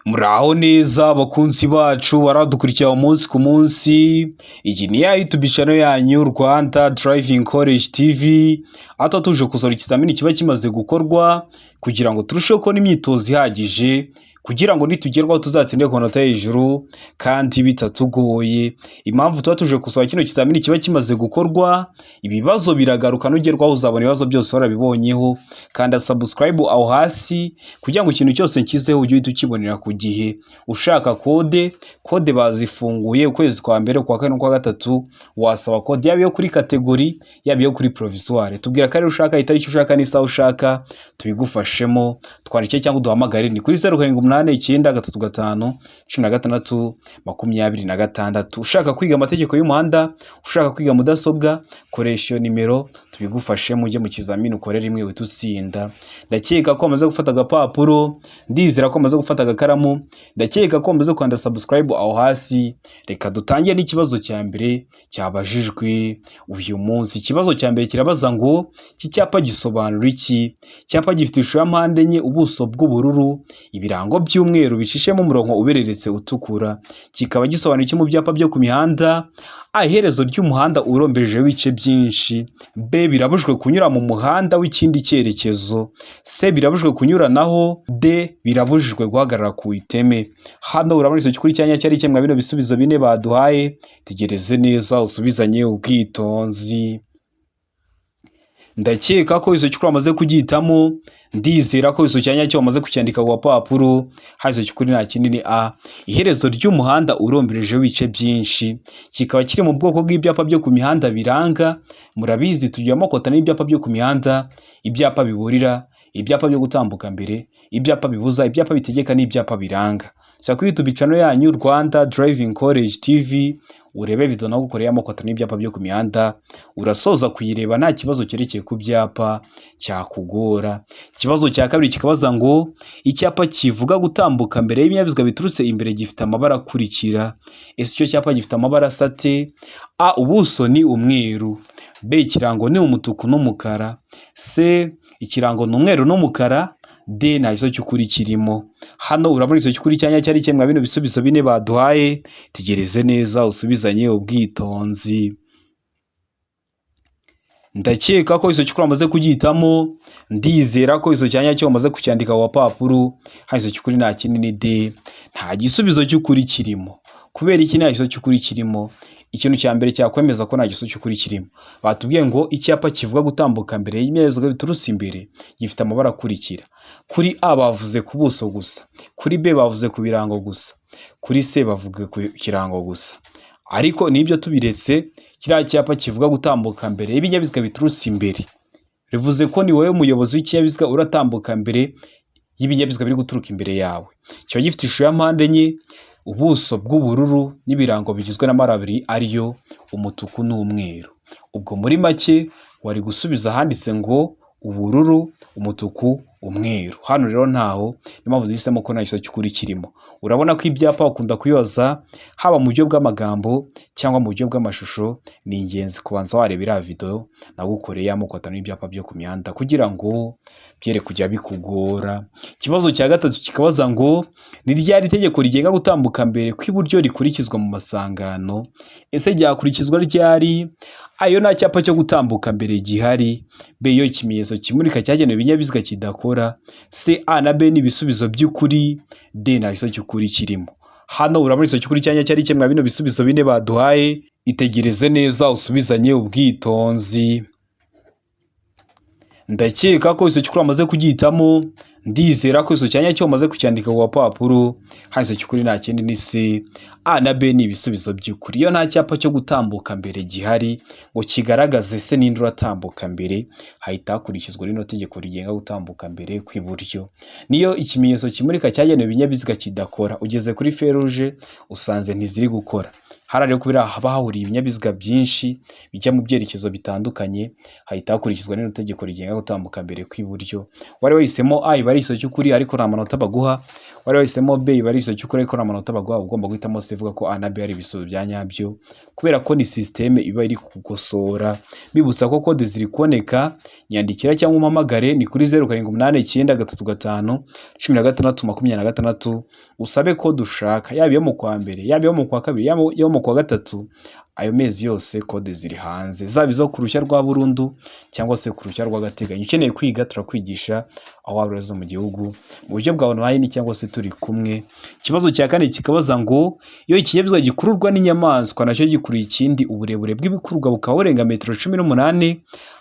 Muraho neza bakunzi bacu baradukurikira umunsi ku munsi, iyi ni ya YouTube channel yanyu Rwanda Driving College TV, aho tuba tuje gukosora ikizamini kiba kimaze gukorwa kugira ngo turusheho kubona imyitozo ihagije kugira ngo nitugerwaho tuzatsinde ku manota hejuru kandi bitatugoye. Impamvu tuba tuje gukosora kino kizamini kiba kimaze gukorwa, ibibazo biragaruka, nugerwaho uzabona ibibazo byose warabibonyeho. Kanda subscribe aho hasi kugira ngo ikintu cyose nshyizeho ujye uhita ukibonera ku gihe. Ushaka code, code bazifunguye ukwezi kwa mbere, ukwa kane n'ukwa gatatu, wasaba code yaba iyo kuri catégorie, yaba iyo kuri provisoire. Tubwira akarere ushaka, itariki ushaka n'isaha ushaka, tubigufashemo. Twandike cyangwa uduhamagare ni kuri 0789351626. Ushaka kwiga amategeko y'umuhanda, ushaka kwiga mudasobwa, koresha iyo nimero tubigufashemo, ujye mu kizamini ukore rimwe uhite utsinda. Ndakeka ko wamaze gufata agapapuro, ndizera ko wamaze gufata agakaramu, ndakeka ko wamaze gukanda subscribe aho hasi. Reka dutangire n'ikibazo cya mbere cyabajijwe uyu munsi. Ikibazo cya mbere kirabaza ngo iki cyapa gisobanura iki? Icyapa gifite ishusho ya mpande enye, ubuso bw'ubururu, ibirango by'umweru bicishemo umurongo ubereretse utukura, kikaba gisobanura iki mu byapa byo ku mihanda? A, iherezo ry'umuhanda uromberejeho ibice byinshi. B, birabujijwe kunyura mu muhanda w'ikindi cyerekezo. C, birabujijwe kunyuranaho. D, birabujijwe guhagarara ku iteme. Hano urabona icyo kuri cyanya cyari kimwe bino bisubizo bine baduhaye. Tegereze neza usubizanye ubwitonzi. Ndakeka ko icyo cy'ukuri wamaze kugihitamo, ndizera ko icyo cyanya cyo wamaze kucyandika ku gapapuro. Hano icyo cy'ukuri nta kindi ni A, iherezo ry'umuhanda uromberejeho ibice byinshi, kikaba kiri mu bwoko bw'ibyapa byo ku mihanda biranga. Murabizi tugira amoko atanu y'ibyapa byo ku mihanda: ibyapa biburira, ibyapa byo gutambuka mbere, ibyapa bibuza, ibyapa bitegeka n'ibyapa biranga. Sura kuri YouTube channel yanyu Rwanda Driving College TV urebe video nagukoreye amoko atanu y'ibyapa byo ku mihanda, urasoza kuyireba nta kibazo cyerekeye ku byapa cyakugora. Ikibazo cya kabiri kikabaza ngo icyapa kivuga gutambuka mbere y'ibinyabiziga biturutse imbere gifite amabara akurikira. Ese icyo cyapa gifite amabara asa ate? A, ubuso ni umweru. B, ikirango ni umutuku n'umukara. C, ikirango ni umweru n'umukara. D, nta gisubizo cy'ukuri kirimo. Hano urabona igisubizo cy'ukuri cyanya cyari kimwe bino bisubizo bine baduhaye. Tegereze neza usubizanye ubwitonzi. Ndakeka ko igisubizo cy'ukuri wamaze kugihitamo, ndizera ko igisubizo cya nyacyo wamaze kucyandika ku gapapuro. Hano igisubizo cy'ukuri nta kindi ni D, nta gisubizo cy'ukuri kirimo. Kubera iki nta gisubizo cy'ukuri kirimo? Ikintu cya mbere cyakwemeza ko nta gisubizo cy'ukuri kirimo, batubwiye ngo icyapa kivuga gutambuka mbere y'ibinyabiziga biturutse imbere gifite amabara akurikira. Kuri A bavuze ku buso gusa, kuri B bavuze ku birango gusa, kuri C bavuga ku kirango gusa. Ariko n'ibyo tubiretse, kiriya cyapa kivuga gutambuka mbere y'ibinyabiziga biturutse imbere, bivuze ko ni wowe muyobozi w'ikinyabiziga uratambuka mbere y'ibinyabiziga biri guturuka imbere yawe. Kiba gifite ishusho ya mpande enye, ubuso bw'ubururu n'ibirango bigizwe n'amabara abiri ariyo umutuku n'umweru. Ubwo muri make wari gusubiza ahanditse ngo ubururu, umutuku, umweru. Hano rero ntaho, niyo mpamvu duhisemo ko nta gisubizo cy'ukuri kirimo. Urabona ko ibyapa bakunda kubibaza haba mu buryo bw'amagambo cyangwa mu buryo bw'amashusho. Ni ingenzi kubanza wareba iriya video nagukoreye y'amoko atanu y'ibyapa byo ku mihanda kugira ngo byere kujya bikugora. Ikibazo cya gatatu kikabaza ngo ni ryari itegeko rigenga gutambuka mbere kw'iburyo rikurikizwa mu masangano? Ese ryakurikizwa ryari? Ayo nta cyapa cyo gutambuka mbere gihari. B, iyo ikimenyetso kimurika cyagenewe ibinyabiziga kidakora. C, A na B ni ibisubizo by'ukuri. D, nta gisubizo cy'ukuri kirimo. Hano urabona igisubizo cy'ukuri cyanya cyari kimwe bino bisubizo bine baduhaye. Itegereze neza usubizanye ubwitonzi. Ndakeka ko igisubizo cy'ukuri wamaze kugihitamo, ndizera ko igisubizo cya nyacyo wamaze kucyandika ku gapapuro. Hano igisubizo cy'ukuri nta kindi ni C. A na B ni ibisubizo by'ukuri. Iyo nta cyapa cyo gutambuka mbere gihari ngo kigaragaze se ninde uratambuka mbere, hahita hakurikizwa rino tegeko rigenga gutambuka mbere kw'iburyo. Niyo ikimenyetso kimurika cyagenewe ibinyabiziga kidakora, ugeze kuri feruje usanze ntiziri gukora, hariya rero kubera haba hahuriye ibinyabiziga byinshi bijya mu byerekezo bitandukanye, hahita hakurikizwa rino tegeko rigenga gutambuka mbere kw'iburyo. Wari wahisemo A iba ari igisubizo cy'ukuri, ariko nta manota baguha. Wari wahisemo B iba ari igisubizo cy'ukuri, ariko n'amanota baguha ugomba guhitamo C ivuga ko A na B ari ibisubizo bya nyabyo, kubera ko ni sisiteme iba iri gukosora. Bibutsa ko kode ziri kuboneka, nyandikira cyangwa umpamagare ni kuri 0789351626, usabe kode ushaka, yaba iyo mu kwa mbere, yaba iyo mu kwa kabiri, yaba iyo mu kwa gatatu, ayo mezi yose kode ziri hanze, zaba izo ku ruhushya rwa burundu cyangwa se ku ruhushya rw'agateganyo. Ukeneye kwiga turakwigisha aho waba uri mu gihugu mu buryo bwa online cyangwa se turi kumwe. Ikibazo cya kane kikabaza ngo iyo ikinyabiziga gikururwa n'inyamaswa nacyo gikuruye ikindi, uburebure bw'ibikururwa bukaba burenga metero 18,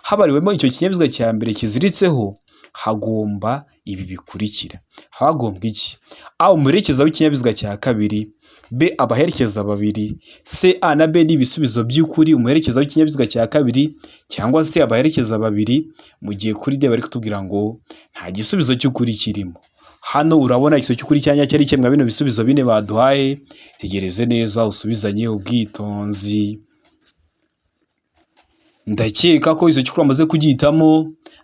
habariwemo icyo kinyabiziga cya mbere kiziritseho, hagomba ibi bikurikira. Hagombwa iki? A, umuherekeza w'ikinyabiziga cya kabiri; B, abaherekeza babiri; C, A na B ni ibisubizo by'ukuri, umuherekeza w'ikinyabiziga cya kabiri cyangwa se abaherekeza babiri, mu gihe kuri D bari kutubwira ngo nta gisubizo cy'ukuri kirimo. Hano urabona igisubizo cy'ukuri cya nyacyo ari kimwe bino bisubizo bine baduhaye. Tegereze neza usubizanye ubwitonzi. Ndakeka ko igisubizo cy'ukuri wamaze kugihitamo,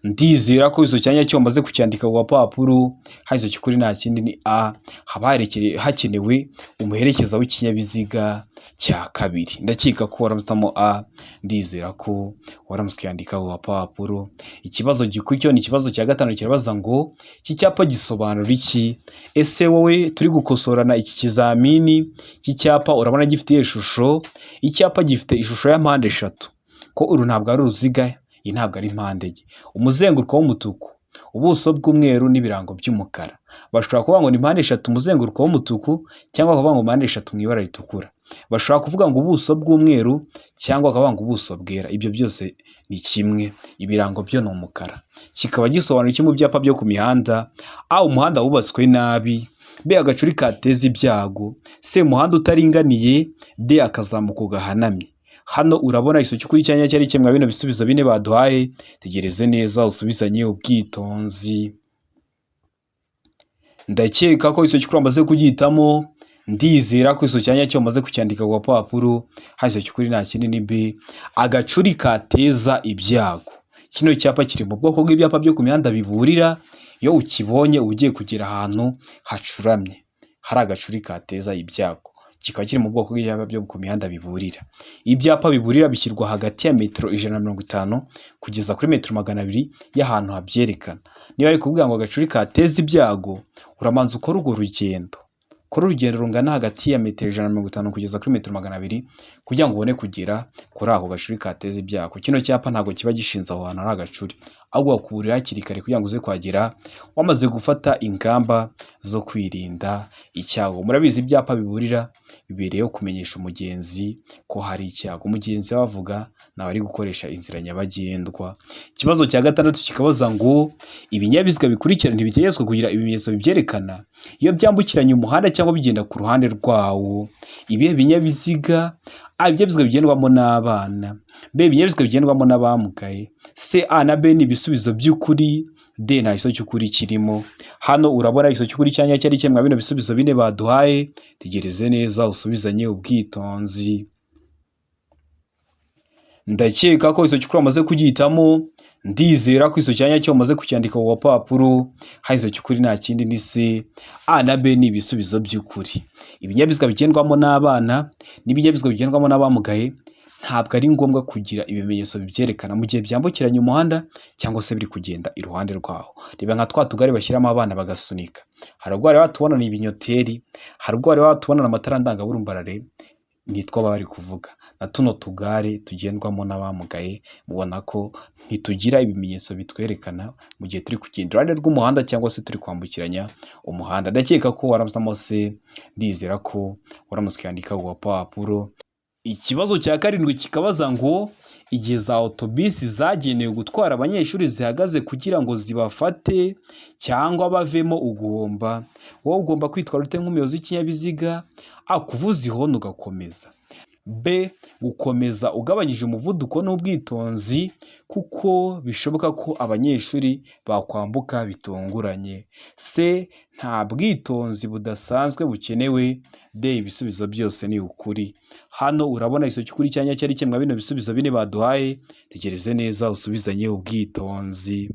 ndizera ko igisubizo cya nyacyo wamaze kucyandika ku gapapuro. Hano igisubizo cy'ukuri nta kindi ni A, haba hakenewe umuherekeza w'ikinyabiziga cya kabiri. Ndakeka ko waramutse A, ndizera ko waramutse ukiyandika ku gapapuro. Ikibazo gikurikiyeho ni ikibazo cya gatanu, kirabaza ngo iki cyapa gisobanura iki? Ese wowe turi gukosorana iki kizamini, iki cyapa urabona gifite iyihe shusho? Icyapa gifite ishusho ya mpande eshatu, ko uru ntabwo ari uruziga, iyi ntabwo ari mpande enye. Umuzenguruko w'umutuku, ubuso bw'umweru n'ibirango by'umukara. Bashobora kuvuga ngo ni mpande eshatu umuzenguruko w'umutuku, cyangwa bakavuga ngo mpande eshatu mu ibara ritukura. Bashobora kuvuga ngo ubuso bw'umweru cyangwa bakavuga ngo ubuso bwera, ibyo byose ni kimwe, ibirango byo ni umukara. Kikaba gisobanura iki mu byapa byo ku mihanda? A, umuhanda wubatswe nabi; B, agacuri kateza ibyago; C, umuhanda utaringaniye; D, akazamuko gahanamye. Hano urabona igisubizo cy'ukuri cya nyacyo ari kimwe bino bisubizo bine baduhaye. Tegereze neza usubizanye ubwitonzi. Ndakeka ko igisubizo cy'ukuri wamaze kugihitamo, ndizera ko igisubizo cya nyacyo wamaze kucyandika ku gapapuro. Hano igisubizo cy'ukuri nta kindi ni B, agacuri kateza ibyago. Kino cyapa kiri mu bwoko bw'ibyapa byo ku mihanda biburira, iyo ukibonye uba ugiye kugera ahantu hacuramye, hari agacuri kateza ibyago. Kikaba kiri mu bwoko bw'ibyapa byo ku mihanda biburira. Ibyapa biburira bishyirwa hagati ya metero 150 kugeza kuri metero 200 y'ahantu habyerekana. Niba bari kuvuga ngo agacuri kateza ibyago, urabanza ukore urwo rugendo. Ukore urugendo rungana hagati ya metero 150 kugeza kuri metero 200 kugira ngo ubone kugera kuri ako gacuri kateza ibyago. Kino cyapa ntabwo kiba gishinze aho hantu hari agacuri, ahubwo bakuburira hakiri kare kugira ngo uze kuhagera wamaze gufata ingamba zo kwirinda icyago. Murabizi ibyapa biburira bibereyeho kumenyesha umugenzi ko hari icyago. Umugenzi bavuga ni abari gukoresha inzira nyabagendwa. Ikibazo cya gatandatu kikabaza ngo ibinyabiziga bikurikira ntibitegetswe kugira ibimenyetso bibyerekana iyo byambukiranya umuhanda cyangwa bigenda ku ruhande rwawo. Ibihe binyabiziga? A, ibinyabiziga bigendwamo n'abana; B, ibinyabiziga bigendwamo n'abamugaye; C, A na B ni ibisubizo by'ukuri; D, nta gisubizo cy'ukuri kirimo. Hano urabona igisubizo cy'ukuri cya nyacyo ari kimwe bino bisubizo bine baduhaye. Tegereze neza usubizanye ubwitonzi. Ndakeka ko igisubizo cy'ukuri wamaze kugihitamo, ndizera ko igisubizo cya nyacyo wamaze kucyandika ku gapapuro. Hano igisubizo cy'ukuri nta kindi ni C, A na B ni ibisubizo by'ukuri. Ibinyabiziga bigendwamo n'abana n'ibinyabiziga bigendwamo n'abamugaye ntabwo ari ngombwa kugira ibimenyetso bibyerekana mu gihe byambukiranya umuhanda cyangwa se biri kugenda iruhande rwawo. Reba nka twa tugare bashyiramo abana bagasunika. Hari ubwo wari watubonana ibinyoteri, hari ubwo wari watubonana amatara ndangaburumbarare, nitwo baba bari kuvuga. Na tuno tugare tugendwamo n'abamugaye mubona ko ntitugira ibimenyetso bitwerekana mu gihe turi kugenda iruhande rw'umuhanda cyangwa se turi kwambukiranya umuhanda. Ndakeka ko waramutse se, ndizera ko waramutse ukiyandika ku gapapuro. Ikibazo cya karindwi kikabaza ngo igihe za otobisi zagenewe gutwara abanyeshuri zihagaze kugira ngo zibafate cyangwa bavemo, ugomba wowe ugomba kwitwara ute nk'umuyobozi w'ikinyabiziga? A, kuvuza ihoni ugakomeza; B, gukomeza ugabanyije umuvuduko n'ubwitonzi kuko bishoboka ko abanyeshuri bakwambuka bitunguranye; C, nta bwitonzi budasanzwe bukenewe; D, ibisubizo byose ni ukuri. Hano urabona igisubizo cy'ukuri cya nyacyo ari kimwe bino bisubizo bine baduhaye. Tegereze neza usubizanye ubwitonzi.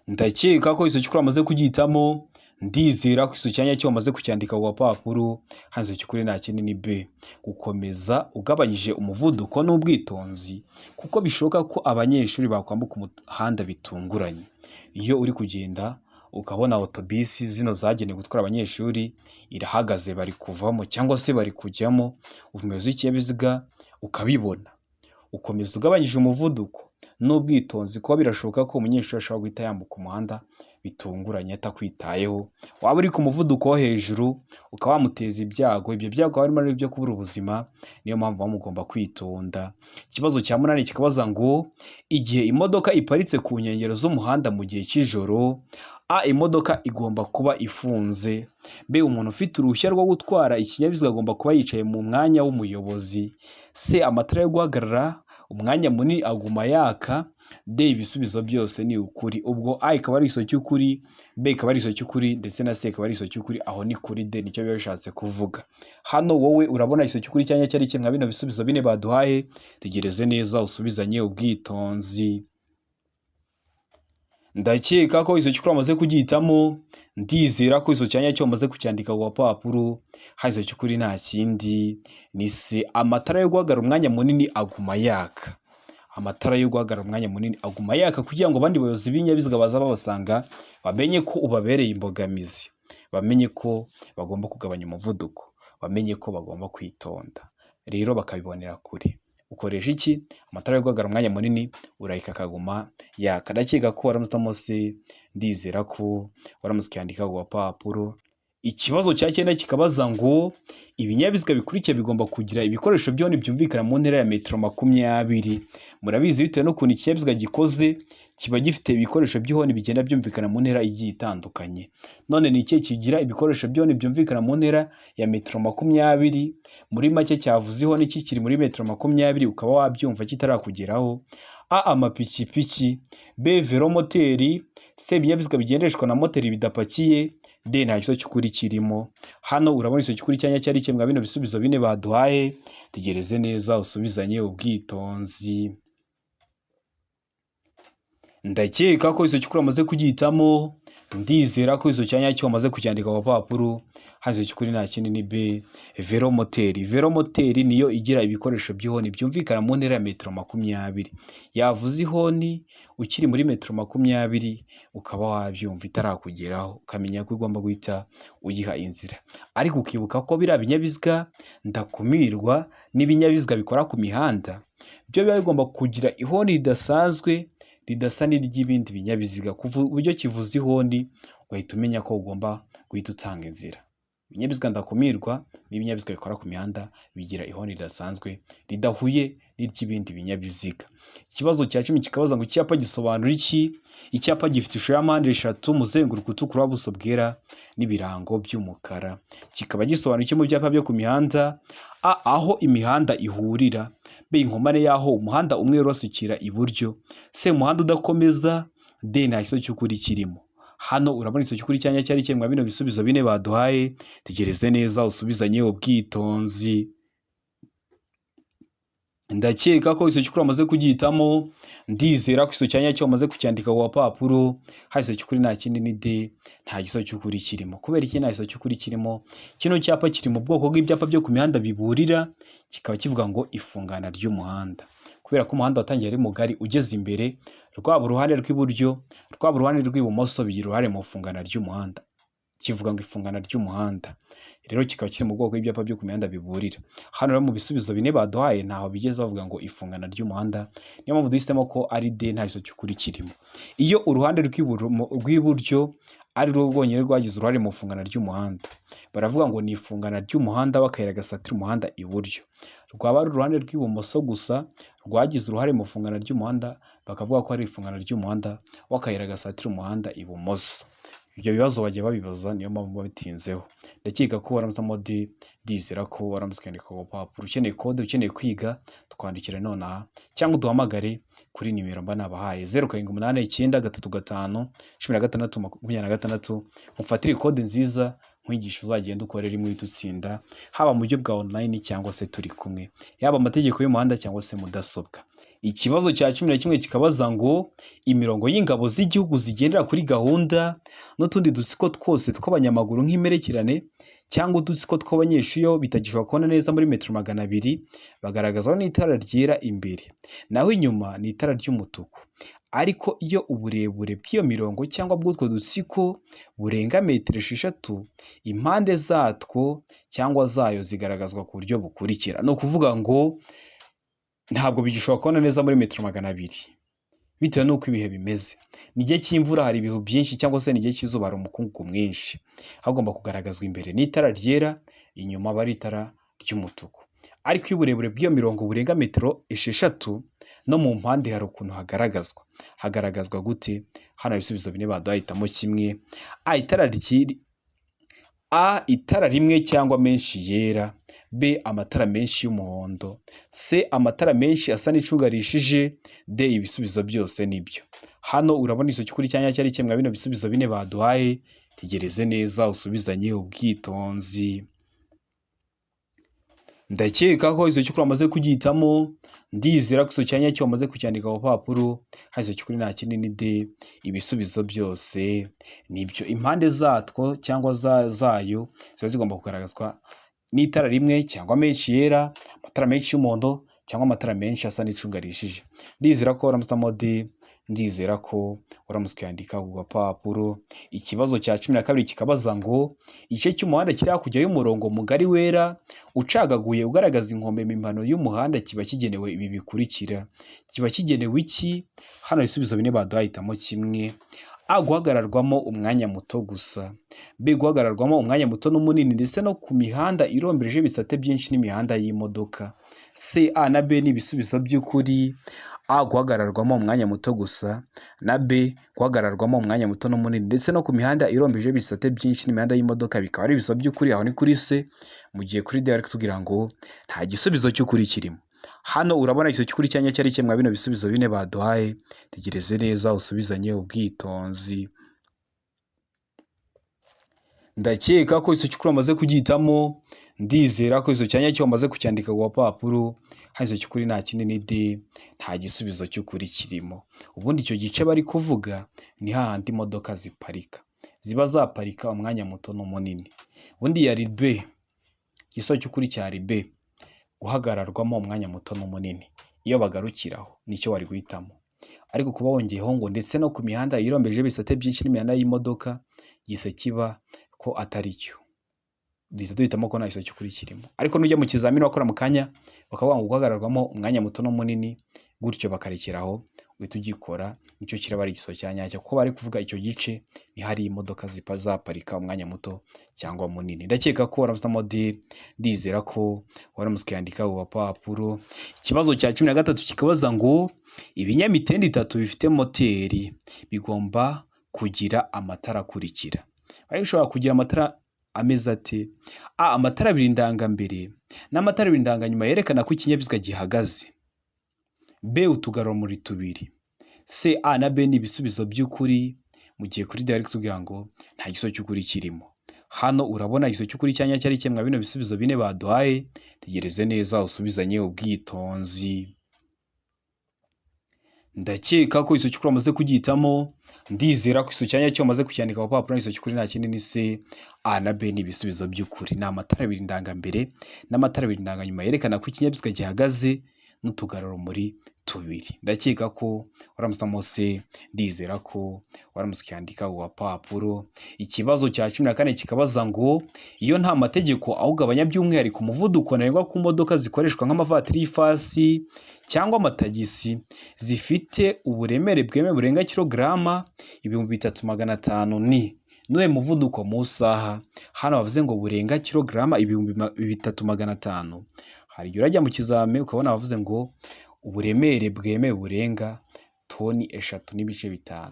Ndakeka ko igisubizo cy'ukuri wamaze kugihitamo, Ndizera ko iso cyanya cyo wamaze kucyandika ku gapapuro. Hano cy'ukuri nta kindi ni B, gukomeza ugabanyije umuvuduko n'ubwitonzi, kuko bishoboka ko abanyeshuri bakwambuka umuhanda bitunguranye. Iyo uri kugenda ukabona otobisi zino zagenewe gutwara abanyeshuri irahagaze, bari kuvamo cyangwa se bari kujyamo, umuyobozi w'ikinyabiziga ukabibona, ukomeza ugabanyije umuvuduko n'ubwitonzi, kuba birashoboka ko umunyeshuri ashobora guhita yambuka umuhanda bitunguranye atakwitayeho. Waba uri ku muvuduko wo hejuru ukaba wamuteza ibyago, ibyo byago harimo n'ibyo kubura ubuzima, niyo mpamvu muba mugomba kwitonda. Ikibazo cya munani kikabaza ngo igihe imodoka iparitse ku nkengero z'umuhanda mu gihe cy'ijoro, A, imodoka igomba kuba ifunze, B, umuntu ufite uruhushya rwo gutwara ikinyabiziga agomba kuba yicaye mu mwanya w'umuyobozi, C, amatara yo guhagarara umwanya munini aguma yaka, D, ibisubizo byose ni ukuri. Ubwo A ikaba ari igiso cy'ukuri, B ikaba ari igiso cy'ukuri, ndetse na C ikaba ari igiso cy'ukuri. Aho ni kuri D, nicyo biba bishatse kuvuga. Hano wowe urabona igiso cy'ukuri cyanya cyari kimwe bino bisubizo bine baduhaye. Tegereze neza usubizanye ubwitonzi. Ndakeka ko iso cy'ukuri wamaze kugihitamo, ndizera ko iso cyanya cyo wamaze kucyandika ku gapapuro. Hano iso cy'ukuri nta kindi ni C, amatara yo guhagarara umwanya munini aguma yaka. Amatara yo guhagarara umwanya munini aguma yaka kugira ngo abandi bayobozi b'ibinyabiziga baza babasanga bamenye ko ubabereye imbogamizi, bamenye ko bagomba kugabanya umuvuduko, bamenye ko bagomba kwitonda, rero bakabibonera kure. Ukoresha iki? Amatara yo guhagarara umwanya munini urayika akaguma yaka. Ndakeka ko waramutse utamose, ndizera ko waramutse ukiyandika ku gapapuro. Ikibazo cya cyenda kikabaza ngo ibinyabiziga bikurikiye bigomba kugira ibikoresho byombi byumvikana mu ntera ya metero 20. Murabizi bitewe n'ukuntu ikinyabiziga gikoze kiba gifite ibikoresho by'ihoni bigenda byumvikana mu ntera igiye itandukanye. None ni ikihe kigira ibikoresho by'ihoni byumvikana mu ntera ya metero 20? Muri make cyavuze ihoni kikiri muri metero 20 ukaba wabyumva kitarakugeraho. A, amapikipiki, B, velomoteri, C, ibinyabiziga bigendeshwa na moteri bidapakiye, D, nta giso cy'ukuri kirimo. Hano urabona igiso cy'ukuri cyanya cyari kimwe bino bisubizo bine baduhaye. Tegereze neza usubizanye ubwitonzi. Ndakeka ko iso cy'ukuri wamaze kugihitamo, ndizera ko iso cyanya cyo wamaze kucyandika ku gapapuro. Hano iso cy'ukuri nta kindi ni B, velomoteri. Velomoteri niyo igira ibikoresho by'ihoni byumvikana mu ntera ya metero 20. Yavuze ihoni ukiri muri metero 20 ukaba wabyumva itarakugeraho, ukamenya ko ugomba guhita uyiha inzira. Ariko ukibuka ko biriya binyabiziga ndakumirwa n'ibinyabiziga bikora ku mihanda byo biba bigomba kugira ihoni ridasanzwe ridasa n'iry'ibindi binyabiziga, kuva uburyo kivuze ihoni ugahita umenya ko ugomba guhita utanga inzira. Ibinyabiziga ndakumirwa n'ibinyabiziga bikora ku mihanda bigira ihoni ridasanzwe ridahuye n'iry'ibindi binyabiziga. Ikibazo cya 10 kikabaza ngo icyapa gisobanura iki? Icyapa gifite ishusho ya mpande eshatu, umuzenguruko utukura, ubuso bwera n'ibirango by'umukara. Kikaba gisobanura iki mu byapa byo ku mihanda? A, aho imihanda ihurira, B, inkomane y'aho umuhanda umwe urasukira iburyo, C, umuhanda udakomeza, D, nta giso cy'ukuri kirimo. Hano urabona igiso cy'ukuri cyanya cyari kimwe bino bisubizo bine baduhaye. Tegereze neza usubizanye ubwitonzi. Ndakeka ko iso cy'ukuri wamaze kugihitamo, ndizera ko iso cyanya cyo wamaze kucyandika ku gapapuro. Hano iso cy'ukuri nta kindi ni D, nta giso cy'ukuri kirimo. Kubera iki nta giso cy'ukuri kirimo? Kino cyapa kiri mu bwoko bw'ibyapa byo ku mihanda biburira, kikaba kivuga ngo ifungana ry'umuhanda. Kubera ko umuhanda watangiye ari mugari ugeze imbere, rwaba uruhande rw'iburyo, rwaba uruhande rw'ibumoso bigira uruhare mu ifungana ry'umuhanda. Kivuga ngo ifungana ry'umuhanda. Rero kikaba kiri mu bwoko bw'ibyapa byo ku mihanda biburira. Hano rero mu bisubizo bine baduhaye ntaho bigeze bavuga ngo ifungana ry'umuhanda, niyo mpamvu duhisemo ko ari D, nta giso cy'ukuri kirimo. Iyo uruhande rw'iburyo ari rwo rwonyine rwagize uruhare mu ifungana ry'umuhanda, baravuga ngo ni ifungana ry'umuhanda w'akayira gasatira umuhanda iburyo. Rwaba ari uruhande rw'ibumoso gusa rwagize uruhare mu ifungana ry'umuhanda, bakavuga ko ari ifungana ry'umuhanda w'akayira gasatira umuhanda ibumoso. Ibyo bibazo bagiye babibaza, niyo mpamvu babitinzeho. Ndakeka ko waramutse D, ndizera ko waramutse ukandika ku gapapuro. Ukeneye kode, ukeneye kwiga, twandikire nonaha cyangwa uduhamagare kuri nimero mba nabahaye 0 7 8 9 3 5 16 26. Mufatire kode nziza nkwigisha uzagenda ukorera imwe uhita utsinda, haba mu buryo bwa online cyangwa se turi kumwe, yaba amategeko y'umuhanda cyangwa se mudasobwa. Ikibazo cya 11 kikabaza ngo imirongo y'ingabo z'igihugu zigendera kuri gahunda n'utundi dutsiko twose tw'abanyamaguru nk'imperekerane cyangwa udutsiko tw'abanyeshuri iyo bitagishobora kubona neza muri metero 200 bagaragazaho n'itara ryera imbere, naho inyuma ni itara ry'umutuku. Ariko iyo uburebure bw'iyo mirongo cyangwa bw'utwo dutsiko burenga metero 6 impande zatwo cyangwa zayo zigaragazwa ku buryo bukurikira. Ni ukuvuga ngo ntabwo bigishobora kubona neza muri metero 200 bitewe n'uko ibihe bimeze. Ni igihe cy'imvura hari ibihu byinshi cyangwa se ni igihe cy'izuba hari umukungugu mwinshi. Hagomba kugaragazwa imbere n'itara ryera, inyuma aba ari itara ry'umutuku. Ariko iyo uburebure bw'iyo mirongo burenga metero 6 no mu mpande hari ukuntu hagaragazwa. Hagaragazwa gute? Hano ibisubizo bine baduhitamo kimwe. A itara rimwe cyangwa menshi yera, B amatara menshi y'umuhondo, C amatara menshi asa n'icunga rishije, D ibisubizo byose nibyo. Hano urabona iso cy'ukuri cyanya cyari kimwe bino bisubizo bine baduhaye. Tegereze neza usubizanye ubwitonzi. Ndakeka ko iso cy'ukuri wamaze kugihitamo, ndizera ko iso cyanya cyo wamaze kucyandika ku papuro. Hano iso cy'ukuri nta kindi ni D, ibisubizo byose nibyo. Impande zatwo cyangwa zayo ziba zigomba kugaragazwa n'itara rimwe cyangwa menshi yera, amatara menshi y'umuhondo cyangwa amatara menshi asa n'icunga rishije. Ndizera ko uramutse D, ndizera ko uramutse ukayandika ku gapapuro. Ikibazo cya 12 kikabaza ngo igice cy'umuhanda kiri hakurya y'umurongo mugari wera ucagaguye ugaragaza inkombe mpimbano y'umuhanda kiba kigenewe ibi bikurikira. Kiba kigenewe iki? Hano ibisubizo bine baduhitamo kimwe. A guhagararwamo umwanya muto gusa, B guhagararwamo umwanya muto n'umunini ndetse no ku mihanda irombereje ibisate byinshi n'imihanda y'imodoka, C A na B ni ibisubizo by'ukuri. A guhagararwamo umwanya muto gusa na B guhagararwamo umwanya muto n'umunini ndetse no ku mihanda irombeje ibisate byinshi n'imihanda y'imodoka bikaba ari ibisubizo by'ukuri. Aho ni kuri C, mu gihe kuri D bari kutubwira ngo nta gisubizo cy'ukuri kirimo. Hano urabona igisubizo cy'ukuri cyanya cyari kimwe bino bisubizo bine baduhaye. Tegereze neza usubizanye ubwitonzi. Ndakeka ko iso cy'ukuri wamaze kugihitamo, ndizera ko iso cyanya cyo wamaze kucyandika ku gapapuro. Hano iso cy'ukuri nta kindi ni D, nta gisubizo cy'ukuri kirimo. Ubundi icyo gice bari kuvuga ni hahandi imodoka ziparika, ziba zaparika umwanya muto n'umunini. Ubundi yari B, igisubizo cy'ukuri cyari B, guhagararwamo umwanya muto n'umunini. Iyo bagarukiraho nicyo wari guhitamo. Ariko kuba wongeyeho ngo ndetse no ku mihanda irombeje ibisate byinshi n'imihanda y'imodoka, gise kiba ko atari cyo. Duhita duhitamo ko nta gisubizo cy'ukuri kirimo. Ariko nujya mu kizamini wakora mu kanya bakavuga ngo guhagararwamo umwanya muto n'umunini, gutyo bakarekeraho, uhita ugikora, nicyo kiraba ari igisubizo cya nyacyo. Kuko bari kuvuga icyo gice ni hari imodoka zaparika umwanya muto cyangwa munini. Ndakeka ko waramutse D, ndizera ko waramutse ukayandika ku gapapuro. Ikibazo cya 13 kikabaza ngo ibinyamitende 3 bifite moteri bigomba kugira amatara akurikira. Ariko ushobora kugira amatara ameze ate? A amatara abiri ndangambere n'amatara abiri ndanganyuma yerekana ko ikinyabiziga gihagaze. B utugarurumuri tubiri. C A na B ni ibisubizo by'ukuri, mu gihe kuri D bari kutubwira ngo nta gisubizo cy'ukuri kirimo. Hano urabona igisubizo cy'ukuri cyanya cyari kimwe bino bisubizo bine baduhaye. Tegereze neza usubizanye ubwitonzi. Ndakeka ko iso cy'ukuri wamaze kugihitamo, ndizera ko iso cyanya cyo wamaze kucyandika ku papuro. Iso cy'ukuri nta kindi ni C, A na B ni ibisubizo by'ukuri. Ni amatara abiri ndangambere n'amatara abiri ndanganyuma yerekana ko ikinyabiziga gihagaze n'utugarurumuri tubiri. Ndakeka ko waramutse C, ndizera ko waramutse ukiyandika ku gapapuro. Ikibazo cya 14 kikabaza ngo iyo nta mategeko awugabanya by'umwihariko umuvuduko ntarengwa ku modoka zikoreshwa nk'amavatiri y'ifasi cyangwa amatagisi zifite uburemere bwemewe burenga kilograma 3500 ni nuwe muvuduko mu saha. Hano bavuze ngo burenga kilograma 3500. Hari igihe urajya mu kizami ukabona bavuze ngo uburemere bwemewe burenga toni 3.5.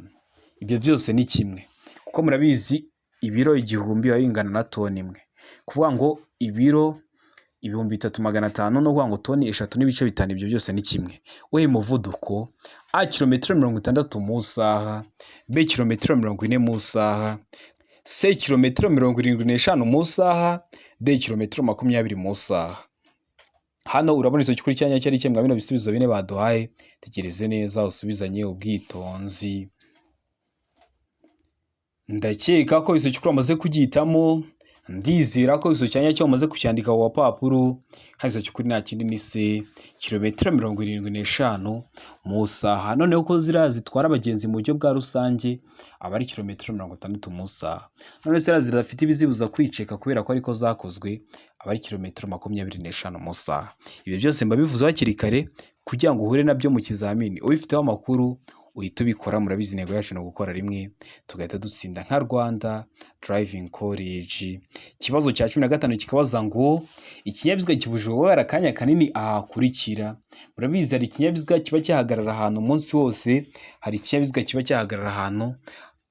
Ibyo byose ni kimwe, kuko murabizi ibiro 1000 biba bingana na toni imwe. Kuvuga ngo ibiro 3500 no kuvuga ngo toni 3.5, ibyo byose ni kimwe. We muvuduko A kilometero 60 mu saha, B kilometero 40 mu saha, C kilometero 75 mu saha, D kilometero 20 mu saha. Hano urabona igisubizo cy'ukuri cya nyacyo ari ikihe mwa bino bisubizo bine baduhaye? Tegereze neza usubizanye ubwitonzi. Ndakeka ko igisubizo cy'ukuri wamaze kugihitamo, ndizera ko igisubizo cya nyacyo wamaze kucyandika ku gapapuro. Hano igisubizo cy'ukuri nta kindi ni se, kilometero 75 mu isaha. Noneho ko ziriya zitwara abagenzi mu buryo bwa rusange aba ari kilometero 60 mu isaha. None ziriya zidafite ibizibuza kwiceka kubera ko ariko zakozwe aba ari kilometero 25 mu isaha. Ibyo byose mbabivuze hakiri kare kugira ngo uhure nabyo mu kizamini ubifiteho amakuru uhita ubikora. Murabizi intego yacu ni ugukora rimwe tugahita dutsinda nka Rwanda Driving College. Ikibazo cya 15 kikabaza ngo ikinyabiziga kibujijwe guhagarara akanya kanini ahakurikira. Murabizi hari ikinyabiziga kiba cyahagarara ahantu umunsi wose, hari ikinyabiziga kiba cyahagarara ahantu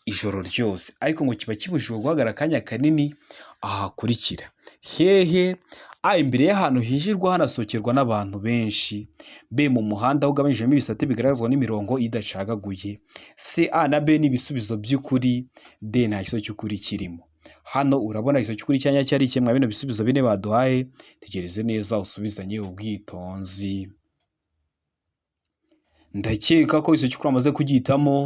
ijoro ryose, ariko ngo kiba kibujijwe guhagarara akanya kanini ahakurikira. Hehe? A, imbere y'ahantu hinjirwa hanasohokerwa n'abantu benshi. B, mu muhanda ugabanyijemo ibisate bigaragazwa n'imirongo idacagaguye. C, A na B ni ibisubizo by'ukuri. D, nta gisubizo cy'ukuri kirimo. Hano urabona igisubizo cy'ukuri cya nyacyo ari ikihe mwa bino bisubizo bine baduhaye? Tegereze neza usubizanye ubwitonzi. Ndakeka ko igisubizo cy'ukuri wamaze kugihitamo,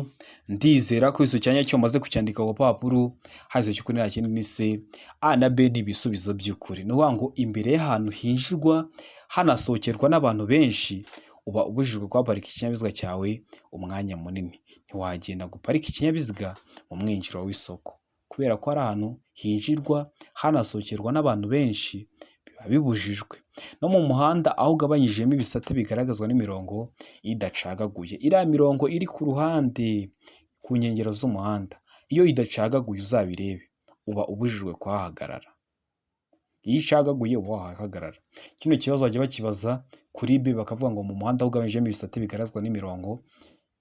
ndizera ko igisubizo cya nyacyo wamaze kucyandika ku gapapuro. Hano igisubizo cy'ukuri nta kindi ni C, A na B ni ibisubizo by'ukuri. Ni ukuvuga ngo imbere y'ahantu hinjirwa hanasohokerwa n'abantu benshi uba ubujijwe kuhaparika ikinyabiziga cyawe umwanya munini. Ntiwagenda ngo uparike ikinyabiziga mu mwinjiro w'isoko kubera ko ari ahantu hinjirwa hanasohokerwa n'abantu benshi, biba bibujijwe. No mu muhanda aho ugabanyijemo ibisate bigaragazwa n'imirongo idacagaguye, iriya mirongo iri ku ruhande ku nkengero z'umuhanda iyo idacagaguye uzabirebe uba ubujijwe kuhahagarara. Iyo icagaguye uba wahahagarara. Kino kibazo bajya bakibaza kuri B bakavuga ngo mu muhanda ugabanyijemo ibisate bigaragazwa n'imirongo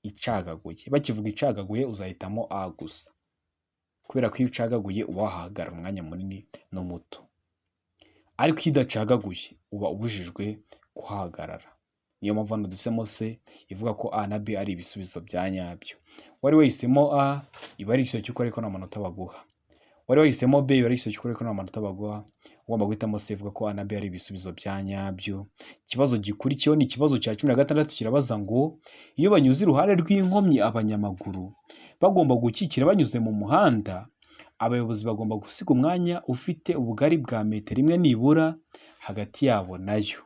icagaguye. Bakivuga icagaguye uzahitamo A gusa kubera ko iyo ucagaguye uba wahahagarara umwanya munini n'umuto, ariko iyo idacagaguye uba ubujijwe kuhahagarara. Niyo mpamvu hano duhisemo C ivuga ko A na B ari ibisubizo bya nyabyo. Wari wahisemo A iba ari igisubizo cy'ukuri ariko nta manota baguha. Wari wahisemo B iba ari igisubizo cy'ukuri ariko nta manota baguha. Ugomba guhitamo C ivuga ko A na B ari ibisubizo bya nyabyo. Ikibazo gikurikiyeho ni ikibazo cya 16 kirabaza ngo iyo banyuze iruhande rw'inkomyi abanyamaguru bagomba gukikira banyuze mu muhanda, abayobozi bagomba gusiga umwanya ufite ubugari bwa metero imwe nibura hagati yabo nayo.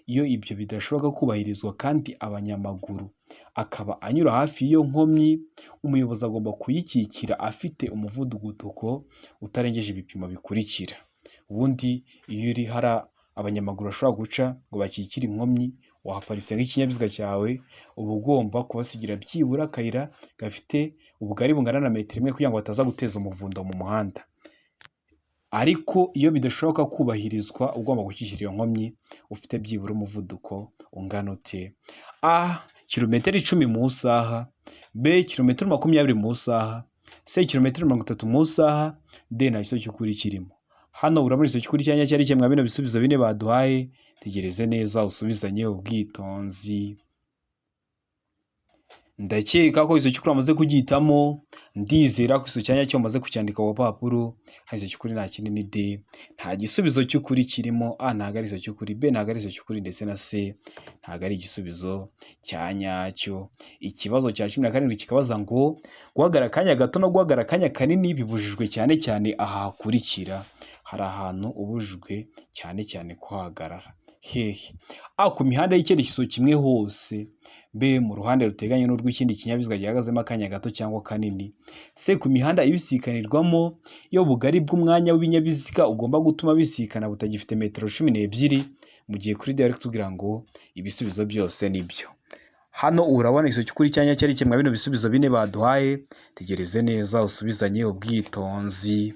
Iyo ibyo bidashoboka kubahirizwa kandi abanyamaguru akaba anyura hafi y'iyo nkomyi, umuyobozi agomba kuyikikira afite umuvuduko utarengeje ibipimo bikurikira. Ubundi iyo uri hari abanyamaguru bashobora guca ngo bakikire inkomyi, wahaparitse nk'ikinyabiziga cyawe, uba ugomba kubasigira byibura akayira gafite ubugari bungana na metero imwe kugira ngo bataza guteza umuvundo mu muhanda. Ariko iyo bidashoboka kubahirizwa ugomba gukikira iyo nkomyi ufite byibura umuvuduko ungana ute? A, kilometero 10 mu isaha, B, kilometero 20 mu isaha, C, kilometero 30 mu isaha, D, nta gisubizo cy'ukuri kirimo. Hano urabona igisubizo cy'ukuri cya nyacyo ari ikihe mwa bino bisubizo bine baduhaye? Tegereze neza usubizanye ubwitonzi. Ndakeka ko igisubizo cy'ukuri wamaze kugihitamo, ndizera ko igisubizo cya nyacyo wamaze kucyandika ku gapapuro. Hano igisubizo cy'ukuri nta kindi ni D, nta gisubizo cy'ukuri kirimo. A ntabwo ari igisubizo cy'ukuri, B ntabwo ari igisubizo cy'ukuri ndetse na C ntabwo ari igisubizo cya nyacyo. Ikibazo cya 17 kikabaza ngo guhagarara akanya gato no guhagarara akanya kanini bibujijwe cyane cyane aha hakurikira. Hari ahantu ubujijwe cyane cyane kuhahagarara. Hehe? A, ku mihanda y'icyerekezo kimwe hose. B, mu ruhande ruteganye n'urw'ikindi kinyabiziga gihagazemo akanya gato cyangwa kanini. C, ku mihanda ibisikanirwamo iyo ubugari bw'umwanya w'ibinyabiziga ugomba gutuma bisikana butagifite metero 12, mu gihe kuri D bari kutubwira ngo ibisubizo byose ni byo. Hano urabona igisubizo cy'ukuri cya nyacyo ari ikihe mwa bino bisubizo bine baduhaye? Tegereze neza usubizanye ubwitonzi.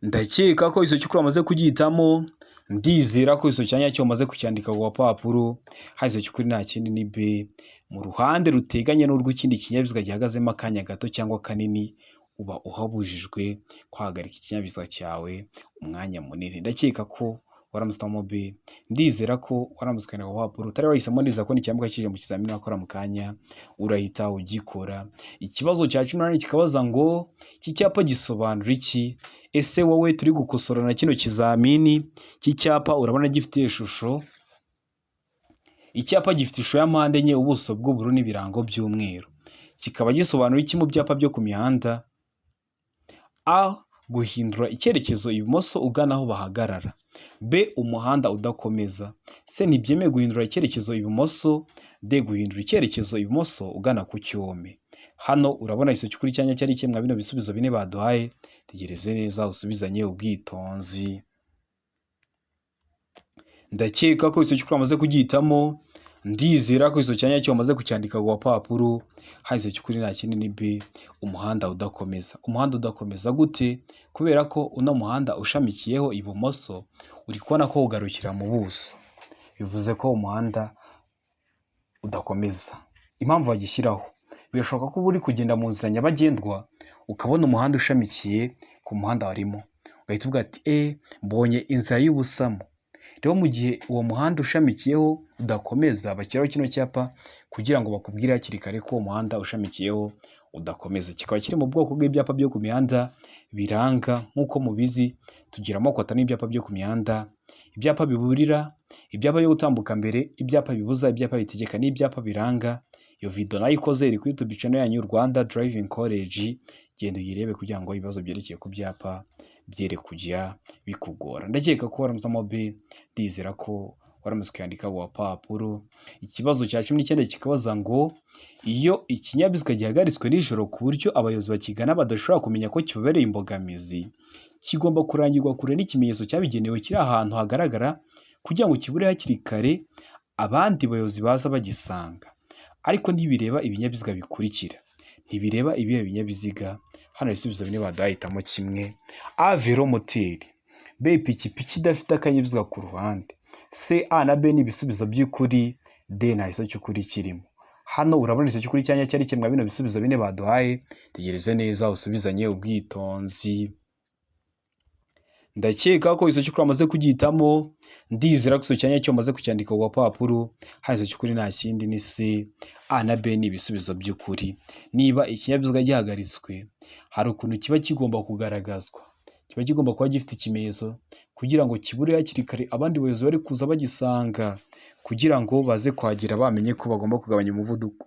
Ndakeka ko igisubizo cy'ukuri wamaze kugihitamo, ndizera ko igisubizo cya nyacyo wamaze kucyandika ku gapapuro. Hano igisubizo cy'ukuri nta kindi ni B, mu ruhande ruteganye n'urw'ikindi kinyabiziga gihagazemo akanya gato cyangwa kanini uba uhabujijwe guhagarika ikinyabiziga cyawe umwanya munini. Ndakeka ko Waramutse uhitamo B. Ndizera ko waramutse ukandika ku rupapuro utari wahisemo, ndizera ko n'icyambuka kije mu kizamini wakora mu kanya urahita ugikora. Ikibazo cya 18 kikabaza ngo iki cyapa gisobanura iki? Ese wowe turi gukosora na kino kizamini, iki cyapa urabona gifite ishusho? Icyapa gifite ishusho ya mpande enye, ubuso bw'ubururu n'ibirango by'umweru. Kikaba gisobanura iki mu byapa byo ku mihanda? A. Guhindura icyerekezo ibumoso ugana aho bahagarara. B. Umuhanda udakomeza. C. Ntibyemewe guhindura icyerekezo ibumoso. D. Guhindura icyerekezo ibumoso ugana ku cyome. Hano urabona igisubizo cy'ukuri cyanya cyari kimwe bino bisubizo bine baduhaye. Tegereze neza usubizanye ubwitonzi. Ndakeka ko igisubizo cy'ukuri wamaze kugihitamo. Ndizera ko igisubizo cya nyacyo wamaze kucyandika ku gapapuro. Hano igisubizo cy'ukuri nta kindi ni B, umuhanda udakomeza. Umuhanda udakomeza gute? Kubera ko uno muhanda ushamikiyeho ibumoso uri kubona ko ugarukira mu buso, bivuze ko umuhanda udakomeza. Impamvu bagishyiraho, birashoboka ko uba uri kugenda mu nzira nyabagendwa ukabona umuhanda ushamikiye ku muhanda warimo, ugahita uvuga ati mbonye inzira y'ubusamo. Rero mu gihe uwo muhanda ushamikiyeho udakomeza, bashyiraho kino cyapa kugira ngo bakubwire hakiri kare ko uwo muhanda ushamikiyeho udakomeza. Kikaba kiri mu bwoko bw'ibyapa byo ku mihanda biranga. Nk'uko mubizi tugira amoko atanu y'ibyapa byo ku mihanda: ibyapa biburira, ibyapa byo gutambuka mbere, ibyapa bibuza, ibyapa bitegeka n'ibyapa biranga. Iyo video nayo ikoze iri kuri YouTube channel yanyu Rwanda Driving College, genda uyirebe kugira ngo ibibazo byerekeye ku byapa byere kujya bikugora. Ndakeka ko waramutse B, ndizera ko waramutse ukandika ku gapapuro. Ikibazo cya 19 kikabaza ngo iyo ikinyabiziga gihagaritswe nijoro ku buryo abayobozi bakigana badashobora kumenya ko kibabereye imbogamizi, kigomba kurangirwa kure n'ikimenyetso cyabigenewe kiri ahantu hagaragara kugira ngo kibure hakiri kare abandi bayobozi baza bagisanga. Ariko ntibireba ibinyabiziga bikurikira. Ntibireba ibihe binyabiziga? Hano ibisubizo bine baduhitamo kimwe. A. Velomoteri. B. Ipikipiki idafite akanyabiziga ku ruhande. C. A na B ni ibisubizo by'ukuri. D. Nta gisubizo cy'ukuri kirimo. Hano urabona igisubizo cy'ukuri cyanya cyari kimwe bino bisubizo bine baduhaye. Tegereze neza usubizanye ubwitonzi. Ndakeka ko igisubizo cy'ukuri wamaze kugihitamo. Ndizera ko igisubizo cya nyacyo wamaze kucyandika ku gapapuro. Hano igisubizo cy'ukuri nta kindi ni C. A na B ni ibisubizo by'ukuri. Niba ikinyabiziga gihagaritswe, hari ukuntu kiba kigomba kugaragazwa. Kiba kigomba kuba gifite ikimenyetso kugira ngo kibure hakiri kare abandi bayobozi bari kuza bagisanga, kugira ngo baze kuhagera bamenye ko bagomba kugabanya umuvuduko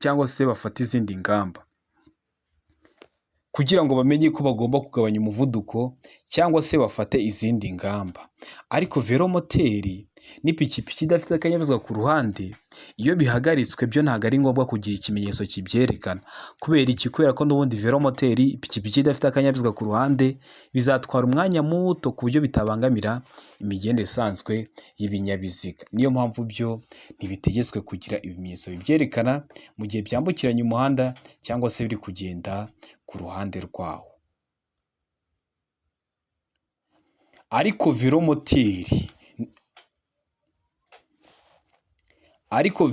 cyangwa se bafate izindi ngamba. Kugira ngo bamenye ko bagomba kugabanya umuvuduko cyangwa se bafate izindi ngamba. Ariko velomoteri n'ipikipiki idafite akanyabiziga ku ruhande, iyo bihagaritswe byo ntabwo ari ngombwa kugira ikimenyetso kibyerekana. Kubera iki? Kubera ko n'ubundi velomoteri, ipikipiki idafite akanyabiziga ku ruhande, bizatwara umwanya muto ku buryo bitabangamira imigendere isanzwe y'ibinyabiziga. Niyo mpamvu byo ntibitegetswe kugira ibimenyetso bibyerekana mu gihe byambukiranya umuhanda cyangwa se biri kugenda ku ruhande rwawo. Ariko velomoteri, ariko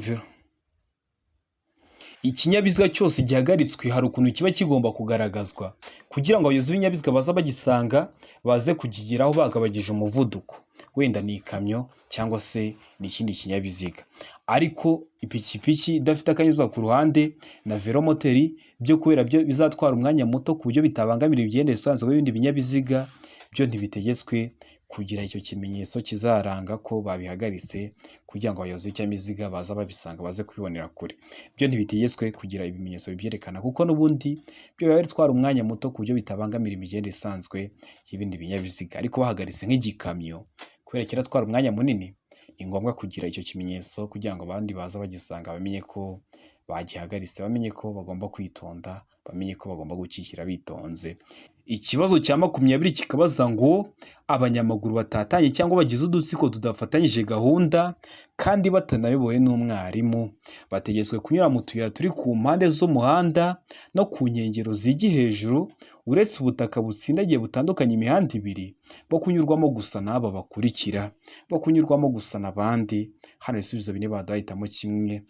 ikinyabiziga cyose gihagaritswe hari ukuntu kiba kigomba kugaragazwa kugira ngo abayobozi b'ibinyabiziga baza bagisanga baze kukigeraho bagabanyije umuvuduko, wenda ni ikamyo cyangwa se ni ikindi kinyabiziga. Ariko ipikipiki idafite akanyabiziga ku ruhande na velomoteri byo kubera byo bizatwara umwanya muto ku buryo bitabangamira imigendere isanzwe y'ibindi binyabiziga, byo ntibitegetswe kugira icyo kimenyetso kizaranga ko babihagaritse kugira ngo abayobozi b'ikinyabiziga baza babisanga baze kubibonera kure. Byo ntibitegetswe kugira ibimenyetso bibyerekana kuko n'ubundi byo biba bitwara umwanya muto ku buryo bitabangamira imigendere isanzwe y'ibindi binyabiziga. Ariko bahagaritse nk'igikamyo kubera kiratwara umwanya munini, ni ngombwa kugira icyo kimenyetso kugira ngo abandi baza bagisanga bamenye ko bagihagaritse, bamenye ko bagomba kwitonda, bamenye ko bagomba gukikira bitonze. Ikibazo cya 20 kikabaza ngo abanyamaguru batatanye cyangwa bagize udutsiko tudafatanyije gahunda kandi batanayobowe n'umwarimu, bategetswe kunyura mu tuyira turi ku mpande z'umuhanda no ku nkengero zijya hejuru, uretse ubutaka butsindagiye butandukanye imihanda ibiri, bo kunyurwamo gusa n'aba bakurikira, bo kunyurwamo gusa n'abandi. Hano ibisubizo bine baduhitamo kimwe.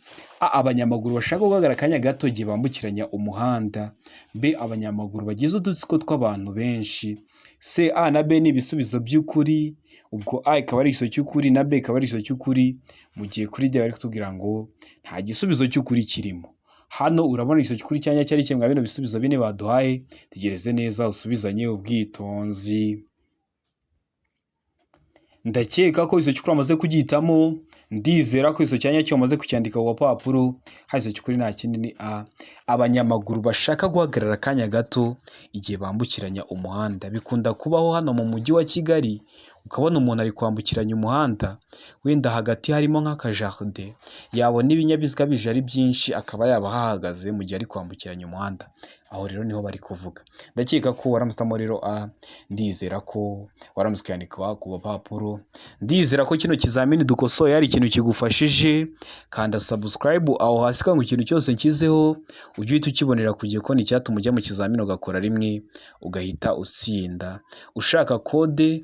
A. Abanyamaguru bashaka guhagarara akanya gato igihe bambukiranya umuhanda. umuhanda, B abanyamaguru bagize udutsiko tw'abantu benshi, C A na B ni ibisubizo by'ukuri, ubwo A ikaba ari igisubizo cy'ukuri na B ikaba ari igisubizo cy'ukuri, mu gihe kuri D bari kutubwira ngo nta gisubizo cy'ukuri kirimo. Hano urabona igisubizo cy'ukuri cyanya cyari kimwe bino bisubizo bine baduhaye, tegereze neza usubizanye ubwitonzi. Ndakeka ko igisubizo cy'ukuri wamaze kugihitamo, ndizera ko igisubizo cya nyacyo wamaze kucyandika ku gapapuro, hano igisubizo cy'ukuri nta kindi ni A. Abanyamaguru bashaka guhagarara akanya gato igihe bambukiranya umuhanda, bikunda kubaho hano mu mujyi wa Kigali, ukabona umuntu ari kwambukiranya umuhanda, wenda hagati harimo nk'akajaride, yabona ibinyabiziga bije ari byinshi akaba yaba ahahagaze mu gihe ari kwambukiranya umuhanda. Aho rero niho bari kuvuga. Ndakeka ko waramusitamo rero A, ndizera ko waramutse ukayandika ku gapapuro, ndizera ko kino kizamini dukosoye hari ikintu kigufashije, kanda subscribe aho hasi kugira ngo ikintu cyose nshyizeho ujye uhita ukibonera ku gihe, ko ni icyatuma ujya mu kizamini ugakora rimwe ugahita utsinda. Ushaka kode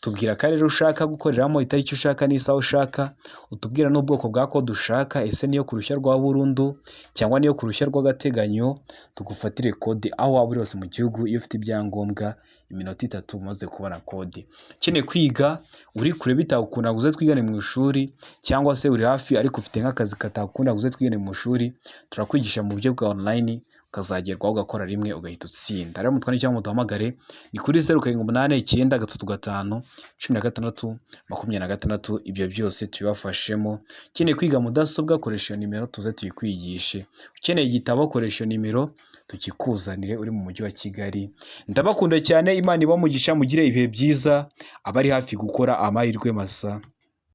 tubwira akarere ushaka gukoreramo, itariki ushaka n'isaha ushaka, utubwira n'ubwoko bwa kode ushaka, ese niyo ku ruhushya rwa burundu cyangwa niyo ku ruhushya rw'agateganyo, tugufatire kode aho waba uri hose mu gihugu, iyo ufite ibyangombwa iminota 3 umaze kubona kode. Ukeneye kwiga uri kure bitagukunda ngo uze twigane mu ishuri, cyangwa se uri hafi ariko ufite nk'akazi katakunda ngo uze twigane mu ishuri, turakwigisha mu buryo bwa online, ukazagerwaho ugakora rimwe ugahita utsinda. Rero mutwandikire cyangwa muduhamagare ni kuri 0 7 8 9 3 5 16 26, ibyo byose tubibafashemo. Ukeneye kwiga mudasobwa koresha iyo nimero tuze tuyikwigishe, ukeneye igitabo koresha iyo nimero tukikuzanire uri mu mujyi wa Kigali. Ndabakunda cyane, Imana ibahe umugisha, mugire ibihe byiza, abari hafi gukora amahirwe masa.